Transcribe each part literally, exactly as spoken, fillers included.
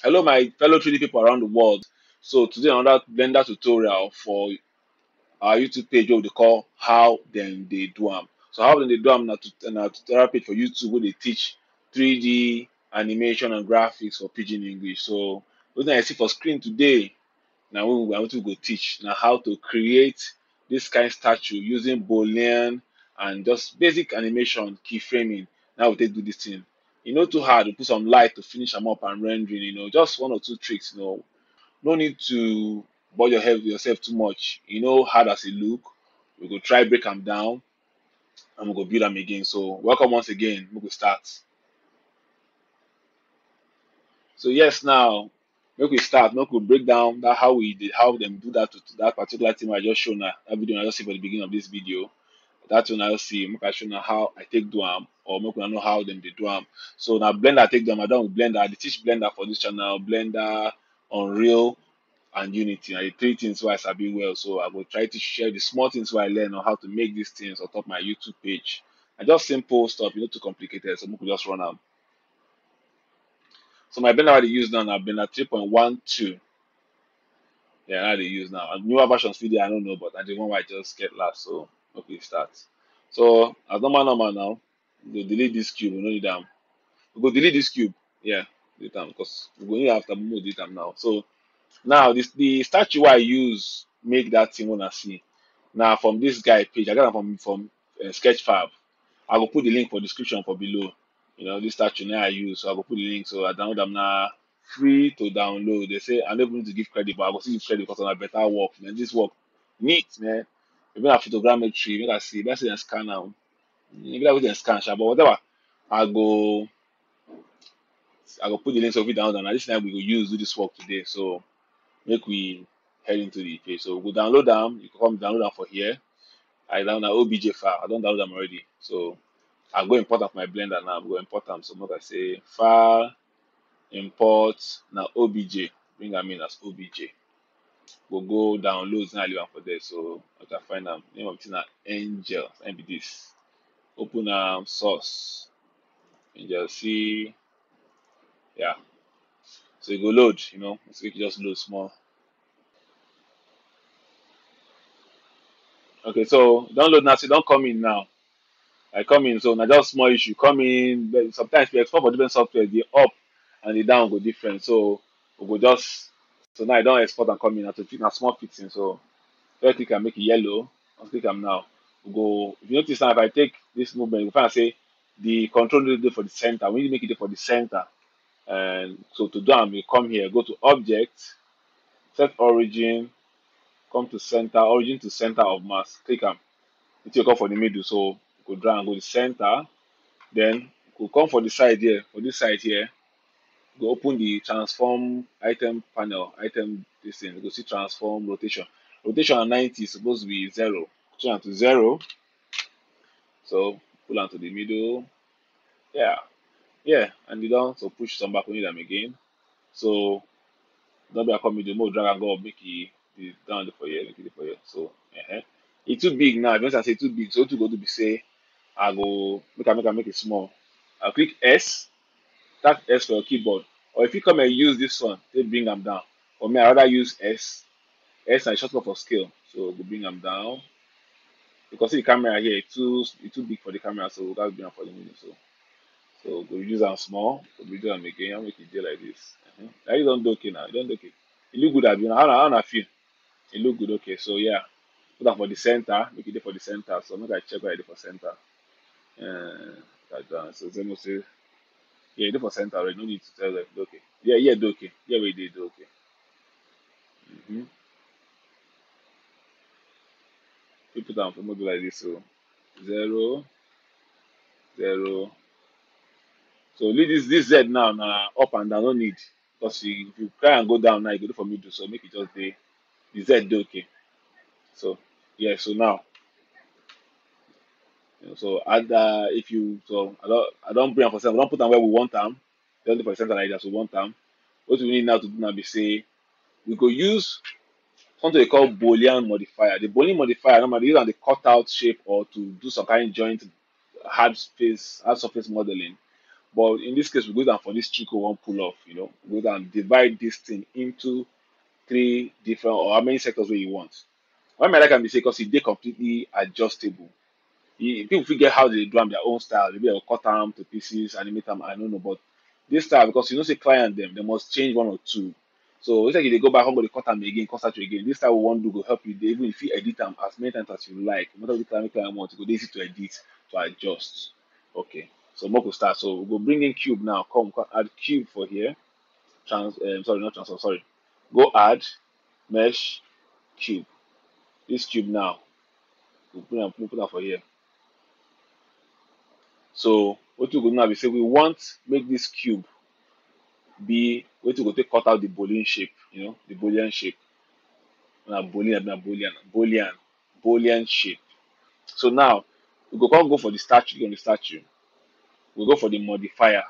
Hello, my fellow three D people around the world. So today another Blender tutorial for our YouTube page wey we dey call How Dem Dey Do Am. So how dem dey do am na tut-, na tutorial page for YouTube wey dey teach three D animation and graphics for Pidgin English. So wetin I see for screen today na we, na wetin we go teach, na how to create this kind statue using Boolean and just basic animation, keyframing. Na how we take do this thing. E no too hard. We put some light to finish am up and rendering, you know, just one or two tricks, you know. No need to bother your head, yourself too much. E no hard as e look. We go try break am down and we go build am again. So welcome once again. Make we start. So yes, now make we start. Make we break down that how we did, how dem do that to, to that particular thing I just show now. That video I just see for the beginning of this video. That one I just see. Make I show now how I take do am, or make una know how dem dey do am. So na Blender I take do am. I don Blender. I dey teach Blender for this channel. Blender, Unreal, and Unity. Na the three things wey I sabi well. So I go try to share the small things wey I learn on how to make these things on top my YouTube page. Na just simple stuff, e no too complicated. So make we just run am. So my Blender I dey use now na Blender three point one two. Yeah, na I dey use now. And newer versions fit dey, I no know, but na the one wey I just get last. So make we start. So as normal, normal now, we go delete this cube. We no need am. We go delete this cube. Yeah, delete am because we go need am after, we go delete am now. So now this, the statue wey I use make that thing wey una see na from this guy page. I get am from, from uh, Sketchfab. I go put the link for description for below. You know, this statue na I use, so I go put the link. So I download am na, free to download. They say I no even need to give credit, but I go still give credit because na better work. Man, this work neat, man. Even na photogrammetry, make I see. Make I see dem scan am. E be like wetin dem scan sha, but whatever. I go, I go put the link so we fit download am. Na this thing we go use do this work today. So make we head into the page. So we go download am. You go come download am for here. I download na O B J file. I don download am already. So I go import am for my Blender now. I go import am. So make I say file, import na O B J. Bring am in as O B J. Go go downloads, na I leave am for there. So make I find am. Name of the thing na Angel. Na be this. Open am, source. Angel C. Yeah. So e go load, you know. So make e just load small. Okay, so download now. So e don come in now. I come in, so na just small issue. Come in, but sometimes we export for different software, the up and the down go different. So we go just, so now I don export and come in. Na to fit, na small fixing. So right click and make it yellow. I'll click am now. We go, if you notice now, if I take this movement, you find say the control no dey for the center. We need to make it dey for the center. And so to do am, you come here, go to object, set origin, come to center, origin to center of mass. Click am. It will come for the middle. So go drag and go to the center. Then go come for the side here, for this side here. Go open the transform item panel, item this thing. You go see transform rotation. Rotation at ninety is supposed to be zero. Change am to zero. So pull am to the middle. Yeah. Yeah. And you don so push some back, we need am again. So don't be a come middle, more drag and go up, make it the down for here, make it for here. So uh-huh. It's too big now. If you say it's too big, so what you go do be say, I go make I make I make it small. I click S, tap S for your keyboard. Or if you come and use this one, they bring them down. For me, I rather use S. S na shortcut for scale. So we go bring them down. Because the camera here is too, it's too big for the camera, so we gotta bring am for the middle. So, so we go reduce am small, we go reduce am again, and make it dey like this. Uh-huh. Now you don do okay now, you don do okay. E look good, abi? How na, how na feel? E look good, okay. So yeah, put am for the center, make it dey for the center. So make I check where e dey for center. Uh, that down. So let me say, yeah, e dey for center already. No need to tell them. Okay. Yeah, yeah, do okay. Yeah, we did do okay. Mm-hmm. You put am for model like this, so zero, zero. So leave this, this Z now na up and down, no need, because if you try and go down now, you go do for middle, so make it just dey, the Z dey okay. So yeah, so now, so add, uh, if you, so I don, I don bring am for center, I don put am where we want am. Don dey for center like that, we want am. What we need now to do now be say we go use something they call Boolean modifier. The Boolean modifier normally use am dey cut out shape or to do some kind joint hard space, hard surface modeling. But in this case, we go down for this trick we wan pull off, you know, we go down, divide this thing into three different, or how many sectors wey you want. Why me I like am be say, because e dey completely adjustable. E, people fit get how they do am their own style. Maybe dem go cut am to pieces, animate am, I no know. But this style, because you know say client dem, dem must change one or two. So instead you dey go back, come go dey cut am again, cut statue again. This style we wan do go help you dey, even if you edit am as many times as you like, no matter which kind of client want, e go dey easy to edit, to adjust. Okay, so make we start. So we go bring in cube now. Come, come add cube for here. Trans, um, sorry, not transform, sorry. Go add mesh cube. This cube now, we put am, we put am for here. So wetin we go do now be say we want make this cube be wetin go take cut out the boolean shape, you know, the boolean shape. Na boolean, na boolean, boolean, boolean shape. So now we go come go for the statue, on the statue. We go for the modifier,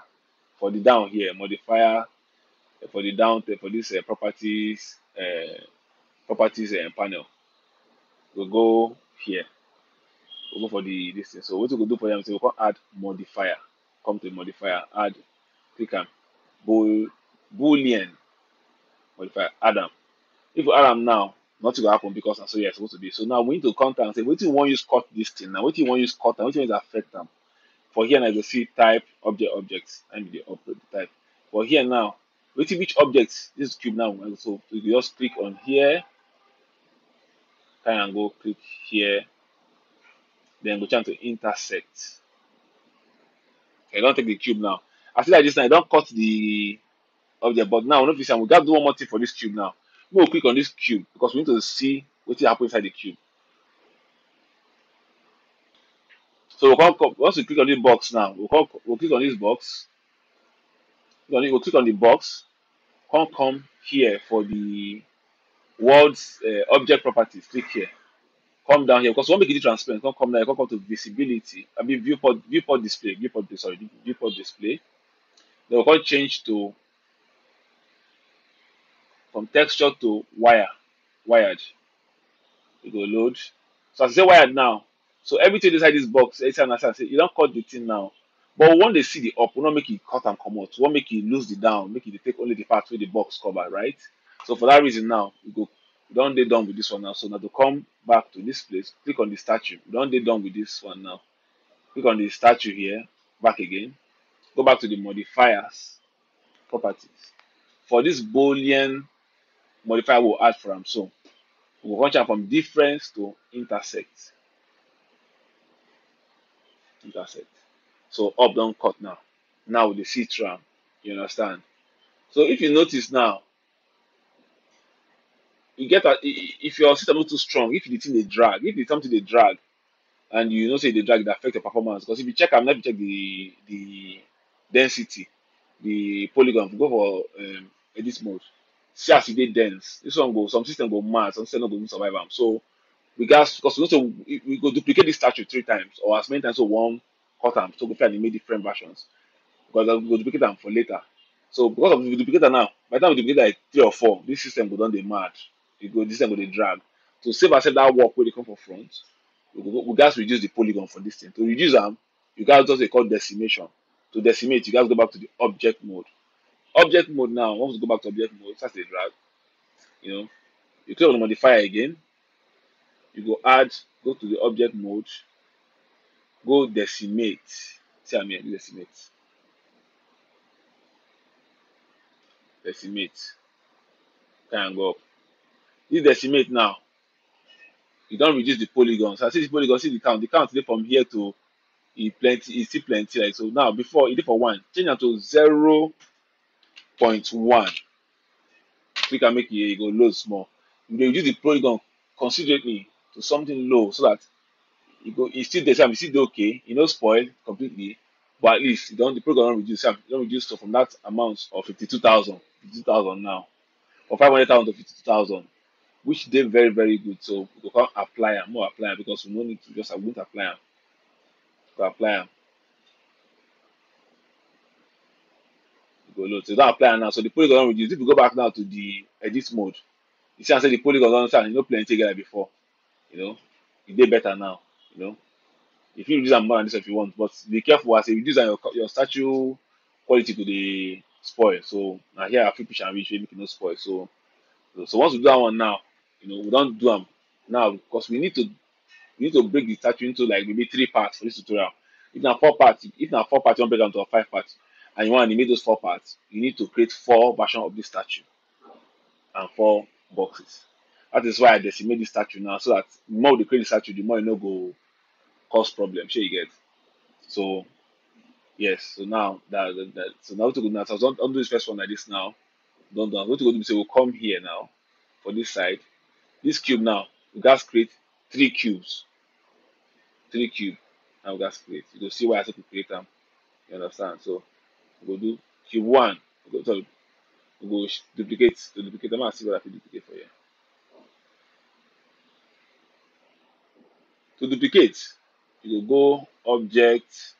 for the down here, modifier, eh, for the down, eh, for this, uh, properties, uh, properties, uh, panel. We go here. We go for the, this thing. So what we go do for them? So we come add modifier. Come to modifier, add, click am, bool, boolean modifier, add am. If we add am now, nothing go happen because na so e suppose to be. So now we need to come down and say wetin we wan use cut this thing now, wetin we wan use cut am, wetin wan use affect am. For here now you go see type, object, object, and the object type. For here now, wetin, which object, this cube now, so you go just click on here, carry am go click here, then go try to intersect. I don take the cube now. I feel like this now, I don cut the object, but now we no fit see am. We gats do one more thing for this cube now. We go click on this cube because we need to see wetin happen inside the cube. So we come, come, once we click on this box now, we come, we click on this box. Click on it, we click on the box. Come, come here for the world's, uh, object properties. Click here. Come down here because we wan make it transparent. Come, come down here. Come, come to visibility. I mean viewport, viewport display. Viewport, sorry, viewport display. Then we come change to, from texture to wire, wired. E go load. So as I say wired now, so everything inside this box, anything I say, you don cut the thing now. But we wan dey see the up, we no make e cut am comot. We wan make e lose the down, make e dey take only the part wey the box cover, right? So for that reason now, we go, we don dey done with this one now. So now to come back to this place, click on the statue. We don dey done with this one now. Click on the statue here, back again. Go back to the modifiers, properties. For this boolean modifier we add for am, so we go change am from difference to intersect. Intersect. So up don cut now. Now we dey see through am. You understand? So if you notice now, you get a, i-, i-, if your system no too strong, if the thing dey drag, if the something dey drag, and you know say e dey drag, e dey affect your performance. Because if you check am, if you check the, the density, the polygon, if you go for, um, edit mode, see as e dey dense. This one go, some system go mad, some system no go even survive am. So we gats, because we know say we, we go duplicate this statue three times or as many times as we wan cut am, so we fit animate different versions. Because we go duplicate am for later. So because of we duplicate am now, by the time we duplicate like three or four, this system go don dey mad. E go, this system go dey drag. To save ourselves that work wey dey come for front, we go, we gats reduce the polygon for this thing. To reduce am, you gats just dey call decimation. To decimate, you gats go back to the object mode. Object mode now, once we go back to object mode, start dey drag. You know, you click on the modifier again. You go add, go to the object mode, go decimate. See am here, decimate. Decimate. Carry am go up. This decimate now, you don reduce the polygon. So I see this polygon, see the count. The count dey from here to, e plenty, e still plenty. Like, so now, before, e dey for one, change am to zero point one. Click am, make e, e go load small. You dey reduce the polygon considerably to something low so that e go, e still dey, e still dey okay. E no spoil completely, but at least e don, the polygon don reduce. E don reduce to, from that amount of fifty-two thousand, fifty-two thousand now, from five hundred thousand to fifty-two thousand, which dey very, very good. So we go come apply am, more apply am because we no need to just, we won't apply am. Go apply am. E go load. So you don apply am now. So the polygon don reduce. If you go back now to the edit mode, you see am say the polygon don start, e no plenty again like before. You know, e dey better now. You know, you fit reduce am more than this if you want, but be careful as you reduce am, your, your statue quality go dey spoil. So na here I fit push am reach, make e no spoil. So, so, so once we do that one now, you know, we don do am now because we need to, we need to break the statue into, like, maybe three parts for this tutorial. If na four parts, if na four parts, you wan break am to five parts, and you wan animate those four parts, you need to create four version of this statue and four boxes. That is why I decimate this statue now, so that the more we create the statue, the more e no go cause problem. Shey you get? So yes, so now that, that, that so now wetin we go do now, so I don, don do this first one like this now. Don do am. Wetin we go do be say we come here now for this side. This cube now, we gats create three cubes. Three cube. Now we gats create. You go see why I say to create am. You understand? So we go do cube one. We go, sorry, we go sh- duplicate, to duplicate. Let me see what I fit duplicate for here. To duplicate, you go go object,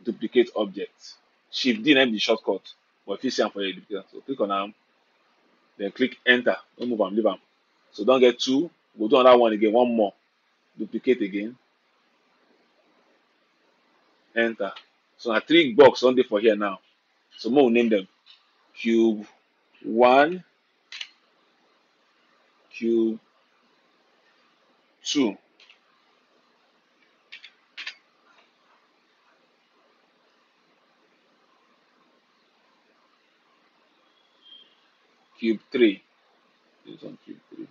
duplicate object. Shift D na im be the shortcut, but you fit see am for here, duplicate am. So click on am, then click enter. No move am, leave am. So don get two. Go do another one again, one more. Duplicate again. Enter. So na three box don dey for here now. So make we name them. Cube one, cube two, cube three. This one, cube three.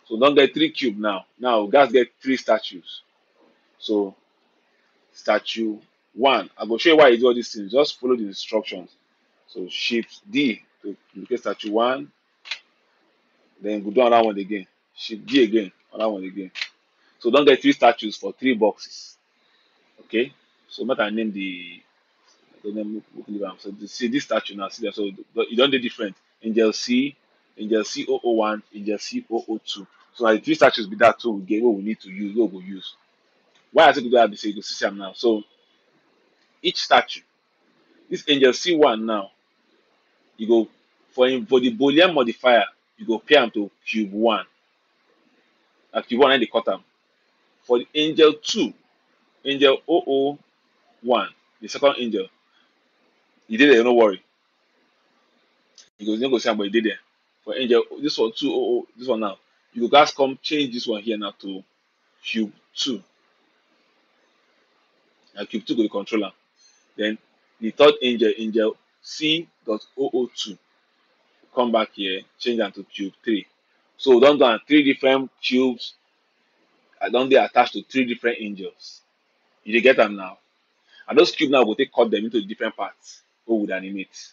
So we don get three cube now. Now we gats get three statues. So statue one, I go show you why you do all these things. Just follow the instructions. So shift D to duplicate statue one. Then go do another one again. Shift D again, another one again. So we don get three statues for three boxes. Okay, so make I name the, I don't know, make we leave am. So you see this statue now, see that, so e don dey different. Angel C, Angel C O O one, Angel C O O two. So na the three statues be that, so we get what we need to use, what we go use. Why I say we do that be say you go see am now. So each statue, this Angel C one now, you go, for him, for the Boolean modifier, you go pair am to cube one. Na cube one na dey cut am. For the Angel two, Angel O O one, the second angel, e dey there, no worry. You go, you no go see am, but e dey there. For Angel, this one two O O, this one now, you go gats come change this one here now to cube two. Na cube two go dey control am. Then the third angel, Angel C dot O O two, come back here, change am to cube three. So we don do am, three different cubes, I don dey attached to three different angels. You dey get am now? And those cube now go take cut them into different parts wey we would animate.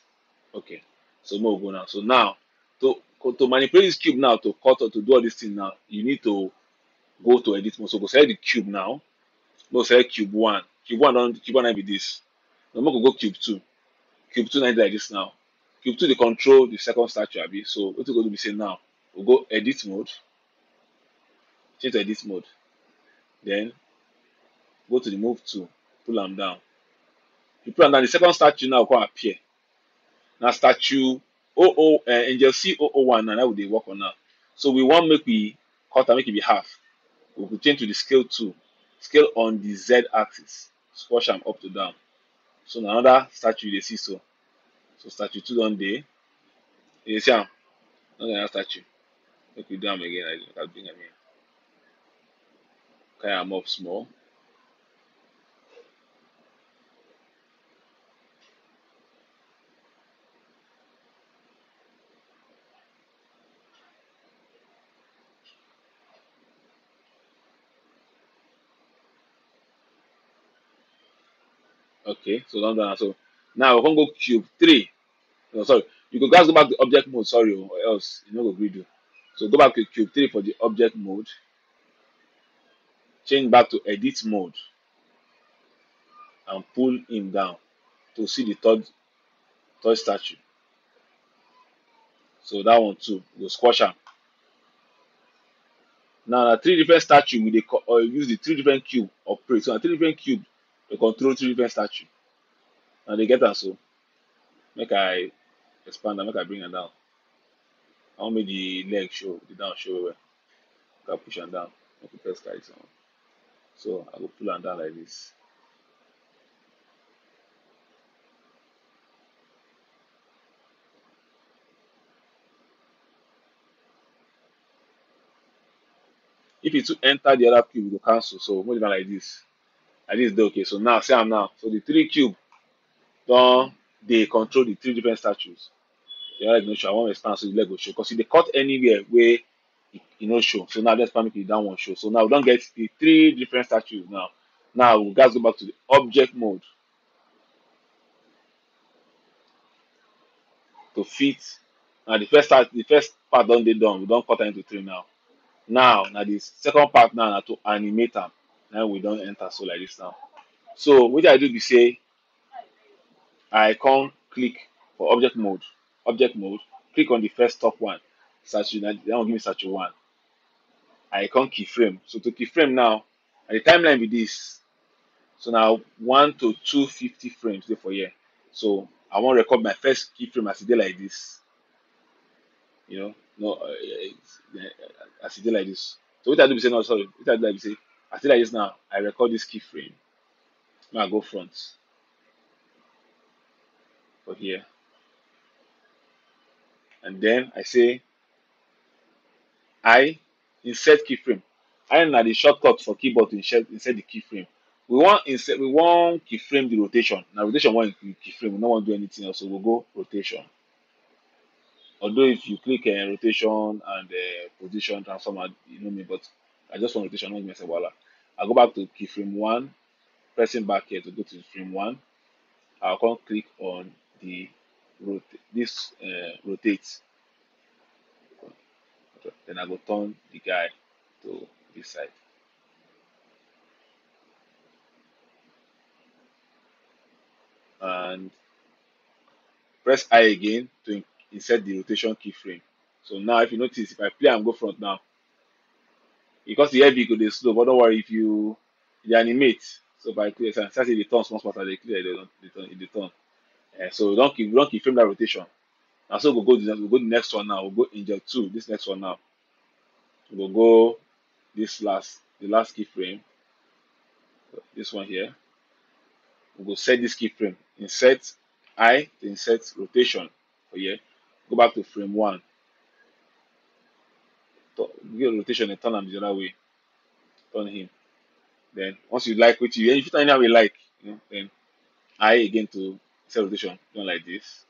Okay, so make we go now. So now, to, to manipulate this cube now, to cut or to do all this thing now, you need to go to edit mode. So go select the cube now. Go select cube one. Cube one don, cube one na be this. Now make we go cube two. Cube two na dey like this now. Cube two dey control the second statue, abi? So wetin we go do be say now, we go edit mode. Change to edit mode. Then go to the move tool, pull am down. You pull am down, the second statue now come appear. Na statue O O, eh, Angel C O O one na, na we dey work on now. So we wan make we cut am, make e be half. We go change to the scale tool. Scale on the Z axis. Squash am up to down. So na another statue you dey see so. So statue two don dey. You dey see am? No be another statue. Make we do am again like this. Make I bring am here. Carry am up small. Okay, so don do am. So now we come go cube three. No, sorry, you go guys go back to object mode, sorry, or else you no go gree do. So go back to cube three for the object mode. Change back to edit mode and pull him down to see the third, third statue. So that one too, you go squash am. Now na three different statue we dey co- uh, use the three different cube operate. So na three different cube dey control three different statue. Now dey get am so. Make I expand am, make I bring am down. I wan make the leg show, the down show well. Make I push am down. Make we first carry this one. So I go pull am down like this. If e too enter the other cube, e go cancel. So make e like this. Like this dey okay. So now, see am now. So the three cube don dey control the three different statues. The other no show. I wan expand so the leg go show. Because e dey cut anywhere wey e, e no show. So now let's make that one show. So now we don get the three different statues now. Now we gats go back to the object mode to fit. Now the first part, the first part don dey done. We don cut am into three now. Now, now the second part now na to animate am. Now we don enter so like this now. So what I do be say, I come click for object mode. Object mode. Click on the first top one. Statue, that one give me statue one. I come keyframe. So to keyframe now, and the timeline be this. So now one to two fifty frames dey for here. So I wan record my first keyframe as e dey like this. You know, no, uh, uh, as e dey like this. So what I do be say, no, sorry, what I do be say, as e dey like this now, I record this keyframe. Now I go front for here, and then I say I insert keyframe. I na the shortcut for keyboard to insert, insert the keyframe. We wan insert, we wan keyframe the rotation. Na rotation we wan keyframe. We no wan do anything else. So we go rotation. Although if you click uh, rotation and uh, position transformer, you know me, but I just want rotation. No give myself wahala. I go back to keyframe one, pressing back here to go to frame one. I'll come click on the rot this uh, rotate. Then I go turn the guy to this side. And press I again to in- insert the rotation keyframe. So now, if you notice, if I play and go front now, because the heavy go dey slow, but don't worry, if you dey animate, so if I clear, so I say the turn small small, as I dey clear, they don't, they turn, they turn. Uh, so we don key, we don keyframe that rotation. And so we'll go to the, we'll go the next one now. We'll go angel two. This next one now. We'll go this last, the last keyframe. This one here. We'll go set this keyframe. Insert I to insert rotation for here. Go back to frame one. To give rotation and turn am the other way. Turn him. Then once you like what you, you fit turn anyhow you like. You know, then I again to set rotation. Doing like this.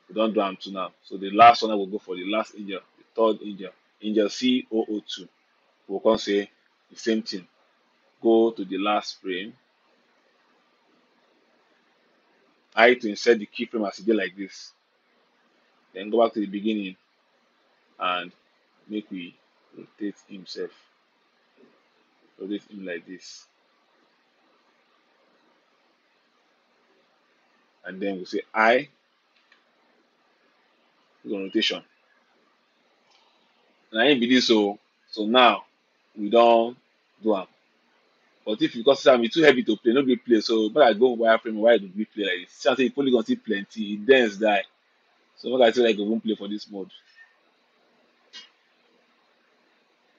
We don do am too now. So the last one I will go for the last angel, the third angel, angel C O O two. We'll come say the same thing. Go to the last frame. I to insert the keyframe as e dey like this. Then go back to the beginning and make we rotate himself. Rotate him like this. And then we say I click on rotation. Na him be this o. So now we don do am. But if you consider am, e too heavy to play, no be play. So make I go wireframe, why do we play like this? See am say the polygon still plenty, e dense die. So make I say I go even play for this mode.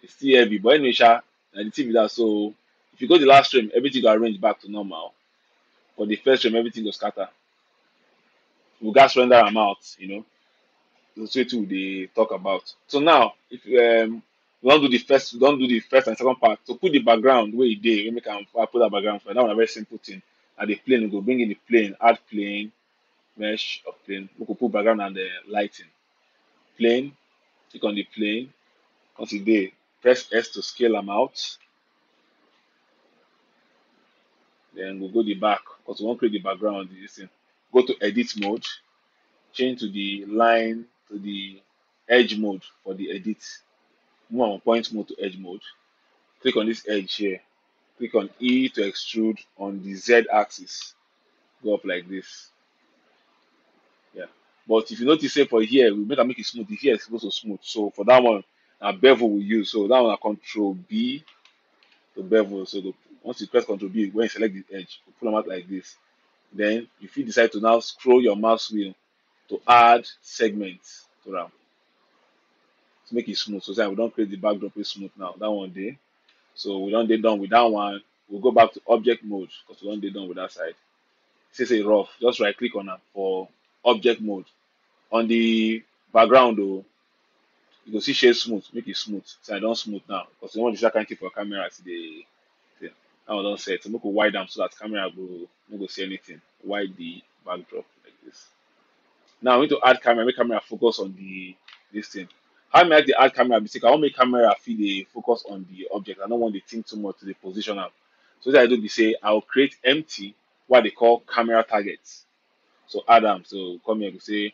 It's still heavy, but anyway, sha, na the thing be that. So if you go the last frame, everything go arrange back to normal. For the first frame, everything go scatter. We gats render am out, you know. That's wetin we dey talk about. So now, if um, we don do the first, we don do the first and second part. So put the background wey e dey, wey make am, I put that background for that one. A very simple thing. And the plane, we go bring in the plane, add plane, mesh of plane. We go put background and the lighting. Plane, click on the plane. Once e dey, press S to scale am out. Then we go the back because we wan create the background. This thing. Go to edit mode, change to the line, to the edge mode for the edit. Move on point mode to edge mode. Click on this edge here. Click on E to extrude on the Z axis. Go up like this. Yeah. But if you notice, say for here, we make am make it smooth. The here is supposed to smooth. So for that one, na bevel we use. So that one na control B to bevel. So go, once you press control B, when you select the edge, you pull am out like this. Then you fit decide to now scroll your mouse wheel to add segments to am to make it smooth. So say we don create the backdrop wey smooth now. That one dey. So we don dey done with that one. We'll go back to object mode because we don dey done with that side. Say say rough. Just right click on am for object mode. On the background o, You go see shade smooth, make it smooth. So I don smooth now because you want this kind thing for camera to dey. Now I don set. So make we wide am so that camera go no go see anything. Wide the backdrop like this. Now I need to add camera, make camera focus on the this thing. How I make the add camera be say I want make camera fit dey focus on the object. I don't want the thing too much to the position am. So what I do be say I will create empty what they call camera targets. So add am. So come here, you say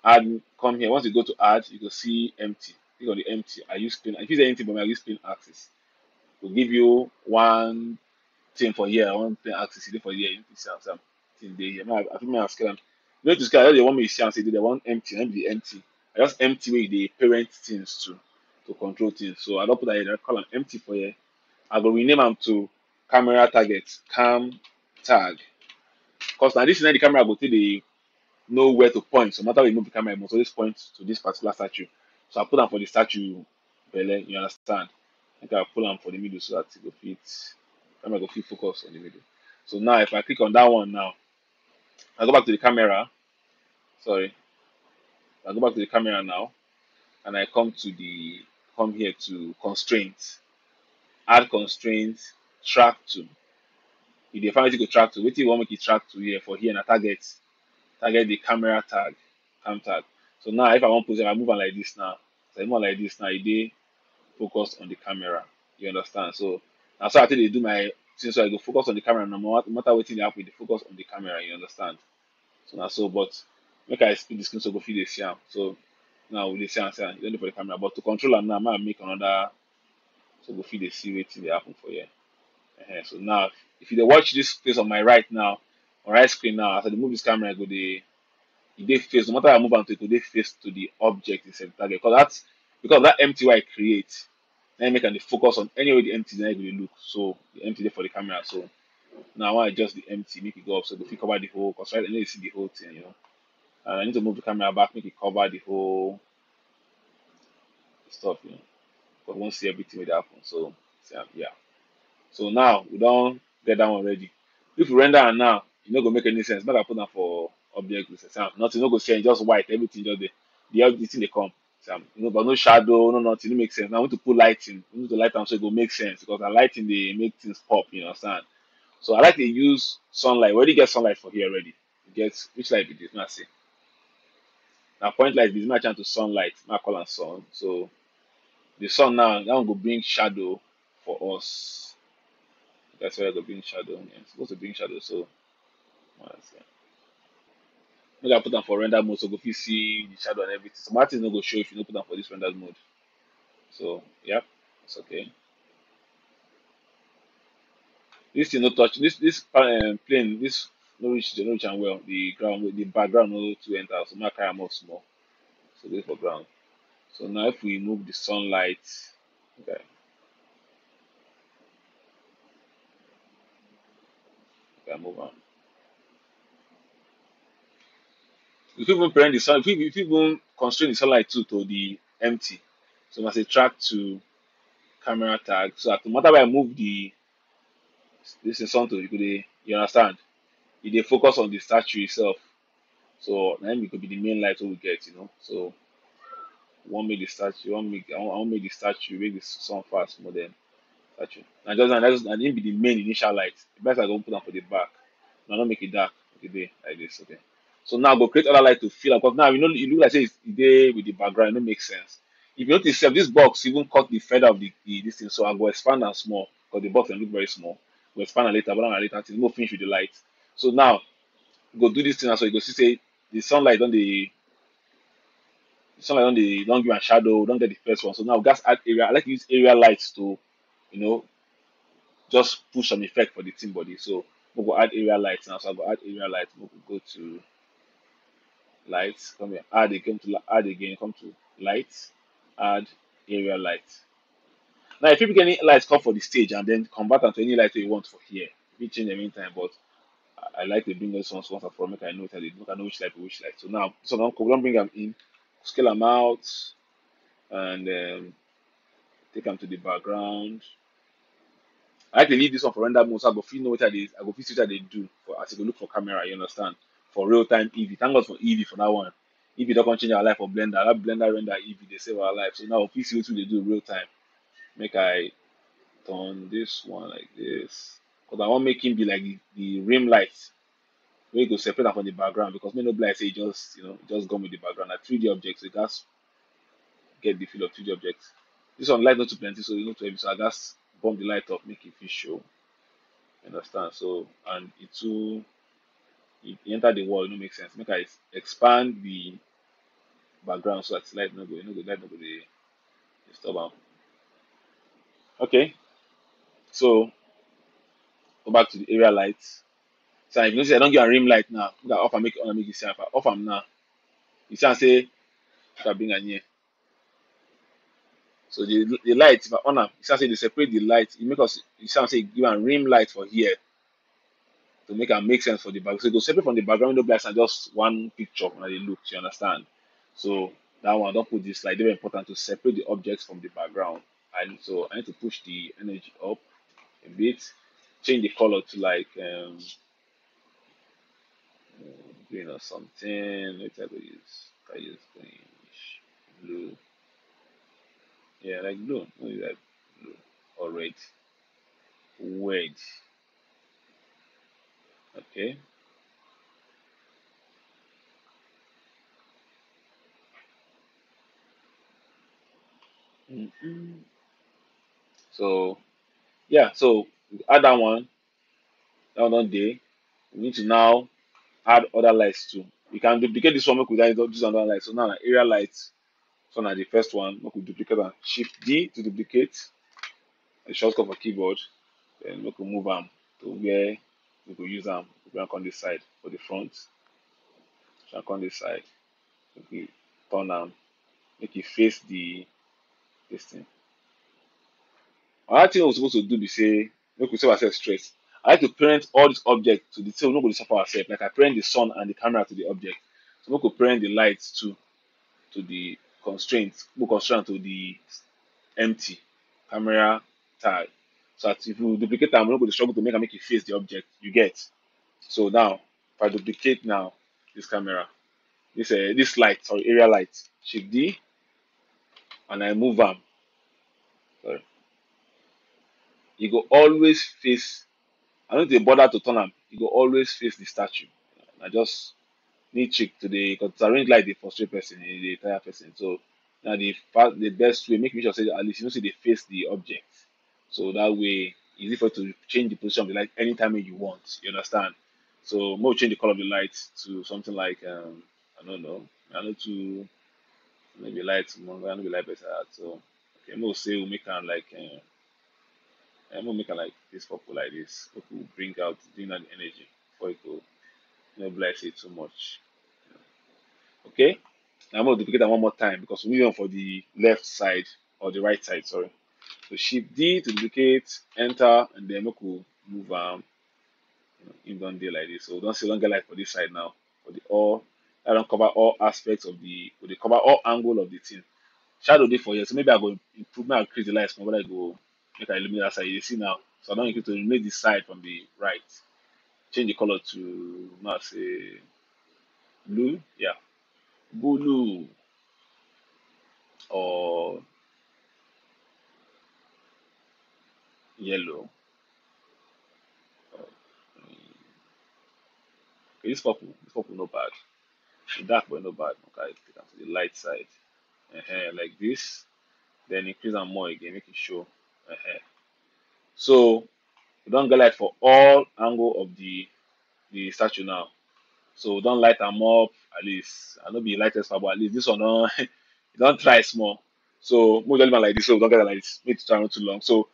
add, come here. Once you go to add, you go see empty. Click on the empty. I use plane. I use anything, but I use plane axis. Will give you one thing for here, one thing axis. You do for here. You see am, thing dey here. Now I think I scale am. You know to scale, I just want me to see and say they want empty, and the empty. I just empty where they parent things to to control things. So I don't put that here. I call am empty for here. I go rename am to camera target, cam tag. Because now this is the camera go take the know where to point. So no matter where you move the camera, you must always point to this particular statue. So I put am for the statue belle, you understand? Make I pull am for the middle so that it go fit, camera go fit focus on the middle. So now if I click on that one now, I go back to the camera. Sorry. I go back to the camera now, and I come to the, come here to constraint, add constraint, track to. If you find it go track to, wetin you want make it track to here for here na target, target the camera tag, cam tag. So now if I want pose, I move am like this now. So I move am like this now, e dey focus on the camera. You understand? So na so I take dey do my thing. So I go focus on the camera no matter, no matter wetin dey happen, e dey focus on the camera. You understand? So na so, but make I speed the screen so go fit dey see am. So now we dey see am, see am. You don dey for the camera, but to control am now, make I make another so go fit dey see wetin dey happen for here. Ehen, so now, if you dey watch this place on my right now, on right screen now, as I dey move this camera, e go dey, e dey face. No matter how I move am to, e go dey face to the object instead of target. Because that's because that empty wey I create, na im make am dey focus on anywhere the empty na e go dey look. So the empty dey for the camera. So now I want adjust the empty, make it go up, so e go fit cover the whole. Because right now you see the whole thing, you know. And I need to move the camera back, make it cover the whole stuff, you know. Because we won't see everything will happen. So see am, yeah. So now we don get that one ready. If we render am now, e no go make any sense. Make I put am for object list. See am, nothing no go change, just white, everything just dey. The, the thing dey come. See am, you know, but no shadow, no nothing, no make sense. Now we need to put lighting. We need to light am so e go make sense because the lighting dey make things pop. You understand? So I like to use sunlight. We already get sunlight for here already. Get which light be this? Make I see. Na point light be this. Make I change to sunlight. Make I call am sun. So the sun now, that one go bring shadow for us. That's why I go bring shadow. Yeah, it's supposed to bring shadow. So make I put am for render mode so go fit see the shadow and everything. Some things no go show if you no put am for this render mode. So yep, it's okay. This thing no touch this, this um, plane, this no reach, no reach am well. The ground, the background no too enter, so make I carry am off small. So this for ground. So now if we move the sunlight, okay, okay, move on. We fit even parent the sun. We fit, we fit even constrain the sunlight too to the empty. So I say track to camera tag. So that no matter where I move the this is something you could dey, you understand. E dey focus on the statue itself. So na him go be the main light wey we get, you know. So we wan make the statue, we wan make, I wan, I wan make the statue, make the sun fast more than statue. Na just, na just, na him be the main initial light. The best I go put am for the back. Na no make it dark. Make e dey like this, okay. So now I go create other light to fill am because now you know e look like say e dey with the background. E no make sense. If you notice, sef, this box even cut the feather of the, the this thing. So I go expand am small because the box can look very small. Go expand am later, but na later thing. Go finish with the light. So now go do this thing now. So you go see say the sunlight don dey, the sunlight don dey, don give am shadow, don get the first one. So now we gats add area. I like to use area lights to, you know, just push some effect for the thing body. So we go add area lights now. So I go add area lights. We go go to lights. Come here. Add again to la- add again. Come to lights. Add area light. Now if you pick any light come for the stage and then convert am to any light wey you want for here, you fit change them anytime. But I, I like to bring those ones once and for all, make I know which light, make I know which light be which light. So now, so now we don bring am in, scale am out, and um, take am to the background. I like to leave this one for render mode, so I go fit know what I dey, I go fit see what I dey do for as I go look for camera. You understand? For real time E V. Thank God for E V for that one. If you don't change our life for Blender, that Blender render if they save our life. So now we see what they do real time. Make I turn this one like this. Because I want make him be like the, the rim light. Where you go separate am from the background because me no be like say e just, you know, just go with the background. Like three D objects, you gats get the feel of three D objects. This one light not too plenty, so e no too heavy. So I gats bump the light up, make it fit show. You understand? So and it too it enter the wall, it no make sense. Make I expand the background so that light no go, no go, light no go dey disturb am. Okay, so go back to the area light. So if you notice, I don't give a rim light now. Make I off and make it on and make it see. If I off am now, you see am say, if I bring am here. So the the light, if I on am, you see am say they separate the light. You make us, you see am say give am rim light for here to make am make sense for the back. So it go separate from the background window glass and just one picture when they look. You understand? So that one, don't put this light. Very important to separate the objects from the background. And so I need to push the energy up a bit, change the color to like um, uh, green or something. What I go use? I use greenish, blue. Yeah, like blue. Maybe like blue or red. Red. Okay. Mm-mm. So yeah, so add that one. That one don dey. We need to now add other lights too. You can duplicate this one, make we do another light. So now na area light. So na the first one, make we duplicate am. Shift D to duplicate. A shortcut for keyboard. Then make we move am to where we go use am. We go come this side for the front. So come this side. Make we turn am. Make e face the this thing. Another thing we suppose to do be say, make we save ourselves stress. I like to parent all these objects to the, so we no go dey suffer ourselves. Like I parent the sun and the camera to the object. So make we parent the lights too to the constraint. We constraint to the empty camera tag. So that if you duplicate am, we no go dey struggle to make am make e face the object. You get? So now, if I duplicate now this camera, this uh, this light, sorry, area light, Shift D, and I move am. Sorry. E go always face. I no dey bother to turn am. E go always face the statue. I just need trick to the, because arrange light dey frustrate person, e dey tire person. So now the fa- the best way, make me sure say at least you know say they face the object. So that way, easy for you to change the position of the light anytime you want. You understand? So more change the color of the light to something like um, I don't know. I don't too maybe light. I don't be light better at so. Okay, more say we make am like um, I'm gonna make am like this purple like this. Make we bring out bring out the energy before it go no be like say too much. Okay, now I'm gonna duplicate am one more time because we need one for the left side or the right side, sorry. So Shift D to duplicate, enter, and then make we move am. You know, him don dey like this. So we don see don get light for this side now. For the all, I don cover all aspects of the, we dey cover all angle of the thing. Shadow dey for here, so maybe I go improve, make I increase the light small, but I go make I eliminate that side. You see now, so I don increase to eliminate the side from the right. Change the color to, make I say blue, yeah, blue or yellow. Okay, this purple, this purple no bad. E dark but no bad. Okay, I take am to the light side. Uh-huh, like this. Then increase am more again, make it show. Uh-huh. So we don get light for all angle of the the statue now. So we don light am up at least. I no be light expert, but at least this one don e don try small. So make we just leave am like this. So we don get am like this. Make the tutorial not too long. So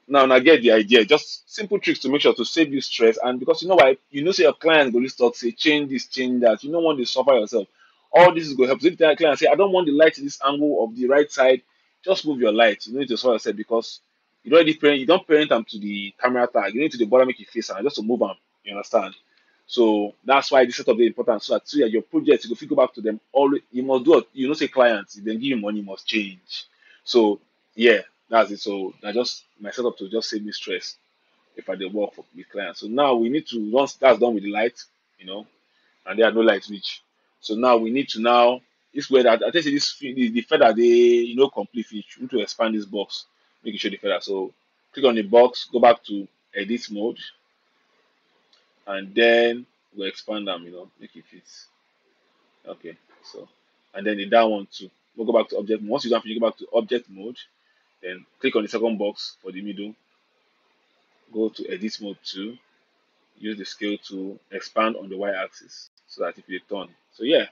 now una get the idea. Just simple tricks to make sure to save you stress. And because you know why, you know say your client go just talk say change this, change that. You no want to suffer yourself. All this is going to help. So if you tell your client say I don't want the light in this angle of the right side, just move your light. You no need to suffer yourself because you don already parent, you don parent am to the camera tag. You need to dey bother make e face am just to move am. You understand? So that's why this setup dey important so that so that your project you go fit go back to them always. You must do what you know say clients if dem give you money you must change. So yeah, that's it. So na just my setup to just save me stress if I dey work for with clients. So now we need to once that's done with the light, you know, and there are no light reach. So now we need to now, this where that I think this the, the feather they you know complete finish. We need to expand this box, make it show the feather. So click on the box, go back to edit mode, and then we expand them, you know, make it fit. Okay, so and then the down one too. We'll go back to object mode. Once you don't finish, go back to object mode, then click on the second box for the middle. Go to edit mode two. Use the scale to expand on the y-axis so that it will turn. So yeah,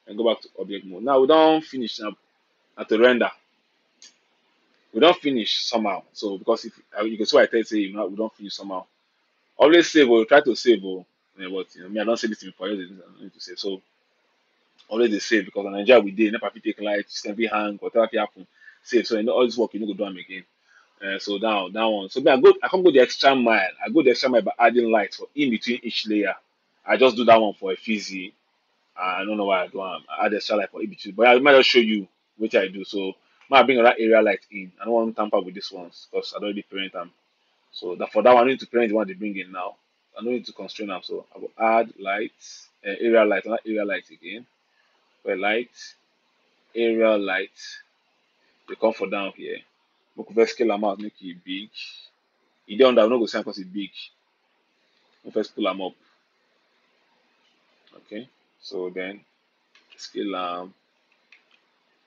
and go back to object mode. Now we don't finish now at the render. We don't finish somehow. So because if uh, you can see what I tell you, you know, we don't finish somehow. Always save or try to save or yeah, but you know, me I don't say this before. I don't need to save. So always they save because in Nigeria we dey never fit take light, system fit hang, whatever fit happen. Save. So you know, all this work you need to do them again. Uh, so down that one. So me I go I can't go the extra mile. I go the extra mile by adding light for in between each layer. I just do that one for a fizzy. I don't know why I do am. I add extra light for in between, but I might just show you what I do. So might bring another area light in. I don't want to tamper with these ones because I don't really paint them. So that for that one, I need to paint the one they bring in now. I don't need to constrain them. So I will add light, uh, area light, another area light again. Where light, area light. They come for down here. Make we first scale them out, make it big. You don't know go sign because it's big. We first pull them up. Okay, so then scale them,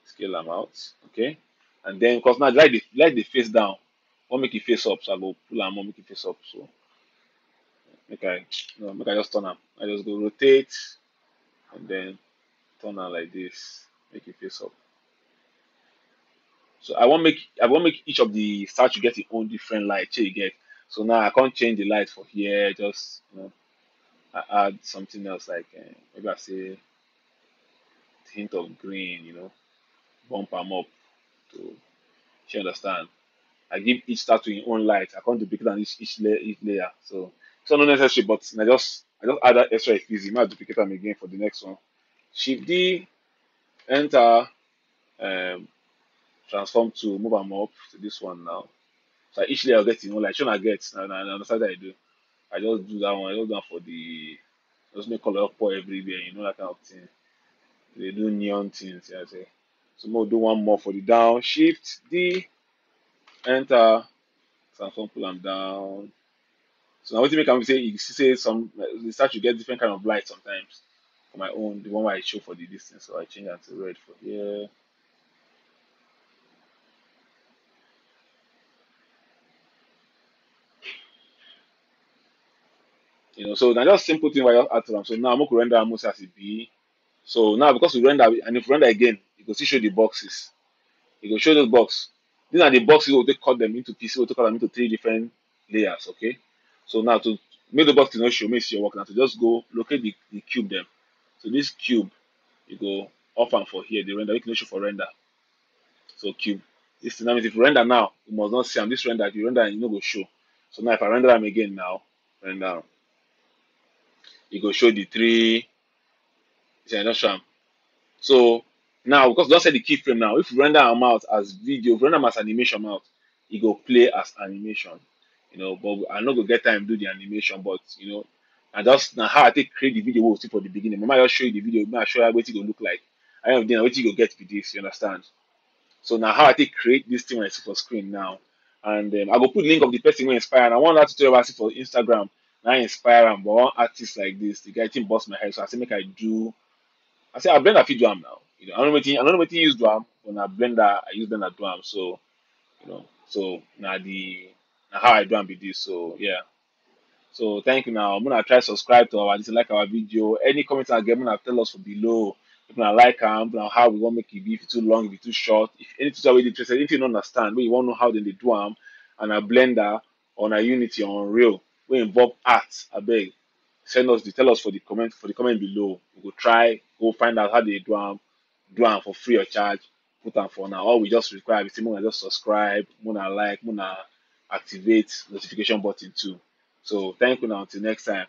scale them out. Okay, and then because now like the like the face down, want make it face up, so I go pull them up, make it face up. So make I no, make I just turn them. I just go rotate and then turn them like this, make it face up. So I want make I want make each of the statue get its own different light. Shey you get? So now I can't change the light for here. Just you know, I add something else like uh, maybe I say hint of green. You know, bump them up to. You understand? I give each statue its own light. I can't duplicate on each each, layer, each layer. So it's not necessary, but I just I just add that extra easy. Might duplicate them again for the next one. Shift D, enter, um, transform to move them up to this one now. So each layer get you know like show I get and I understand that I do. I just do that one. I just do that for the just make color pour everywhere. You know that kind of thing. They do neon things. Yeah, I say. So we'll do one more for the down. Shift D, enter, transform, pull them down. So now what you make am say you see say some uh, they start to get different kind of light sometimes. For my own, the one I show for the distance, so I change that to red for here. You know, so now just simple thing why I add to them. So now I'm going to render almost as it be. So now because we render and if we render again, you go see show the boxes. You go show those box. These are the boxes we take cut them into pieces, we take cut them into three different layers, okay? So now to make the box to not show me see your work now to just go locate the, the cube them. So this cube, you go off and for here, the render, you can show for render. So cube. This thing, that means if you render now, you must not see am. This render, if you render, you no go show. So now if I render them again now, render, it go show the three. See, I don't show am. So now because don't set the keyframe now. If you render them out as video, if you render them as animation out, it go play as animation. You know, but I no go get time do the animation, but you know, I just now how I take create the video we'll see for the beginning. I might just show you the video, I show you what it go look like. I don't know what you go get with this, you understand? So now how I take create this thing I see for screen now. And um, I go put link of the person who inspire. And I want that tutorial I see for Instagram. Now I inspire am, but one artist like this, the guy thing bust my head. So I say make I do. I say I blend a fit do am now. You know, I don't know what I don't know what you use do am, but I blender I use blender do am. So you know, so now the now how I do am be this. So yeah. So thank you now. I'm gonna try subscribe to our this like our video. Any comments I get, gonna tell us for below. If you like am, now how we gonna make it be if it's too long, if it's too short. If any tutorial we interested, if you don't understand, but you want to know how they do am, and a blender on a unity on real, we involve art. I beg, send us the tell us for the comment for the comment below. We go try go find out how they do am, do am for free or charge. Put am for now. All we just require is say una just subscribe, una like, una activate notification button too. So thank you now. Until next time.